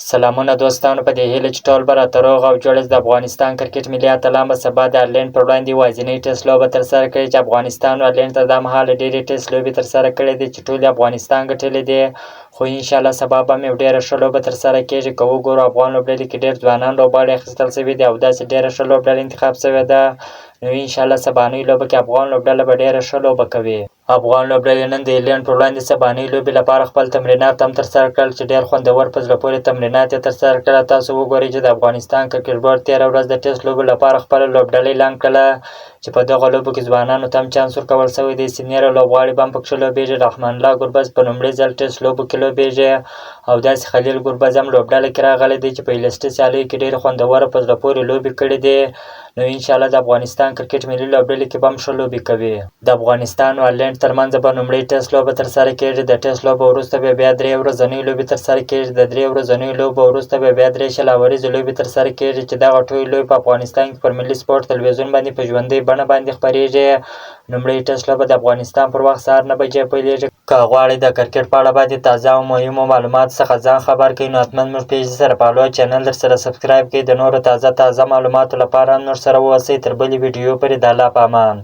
سلامونه دوستانو، په دې هیله چې ټول به راته روغ او جوړ یاست. د افغانستان کرکټ ملي اتلان به سبا د ایرلنډ پر وړاندې یوازینۍ ټیسټ لوبه ترسره کړي، چې افغانستان او ایرلنډ تر دا مهاله ډېرې ټیسټ لوبې ترسره کړې دي چې ټولې افغانستان ګټلې دي، خو انشاالله سبا به هم یو ډېره ښه لوبه ترسره کېږي. که وګورو، افغان لوبډلې کې ډېر ځوانان لوبغاړي اخیستل شوي دي او داسې ډېره ښه لوبډله انتخاب شوې ده، نو انشاالله سبانۍ لوبه کې افغان لوبډله به ډېره ښه لوبه کوي. افغان لوبډلې نن د ایرلنډ پر وړاندې سبانۍ لوبې لپاره خپل تمرینات هم ترسره کړل، چې ډېر خوندور په زړه پورې تمرینات یې ترسره کړل. تاسو وګورئ چې د افغانستان کرکټ بورډ تېره ورځ د ټیسټ لوبو لپاره خپله لوبډله اعلان کړله، چې په دغو لوبو کې ځوانانو ته هم چانس ورکول شوی دی. سینیر لوبغاړي به هم پکښې لوبېږي. رحمان الله ګربز په لومړي ځل ټیسټ لوبو کې لوبېږي او داسې خلیل ګربز هم لوبډله کې راغلی دی، چې په ایلسټي سیالیو کې ډېرې خوندوره په زړه پورې لوبې کړې دي، نو انشاالله د افغانستان کرکټ ملي لوبډلې کې به هم ښه لوبې کوي. د افغانستان او ایرلنډ ترمنځ به لومړۍ ټیسټ لوبه ترسره کېږي. د ټیسټ لوبو وروسته به بیا درې ورځنۍ لوبې ترسره کېږي. د درې ورځنیو لوبو وروسته به بیا درې 20 اوریزې لوبې ترسره کېږي، چې دغه ټولې لوبې په افغانستان کې پر ملي سپورټ تلویزیون باندې په ژوندۍ بڼه باندې خپرېږي. لومړۍ ټیسټ لوبه د افغانستان پر وخت سهار 9 بجې پیلېږي. که غواړئ د کرکټ په اړه باندې تازه او مهمو معلوماتو څخه ځان خبر کړئ، نو حتما موږ پیج سره فالو، چینل در سره سبسکرایب کړئ. د نورو تازه تازه معلوماتو لپاره هم نور سره واوسئ. تر بلې ویډیو پورې د الله په امان.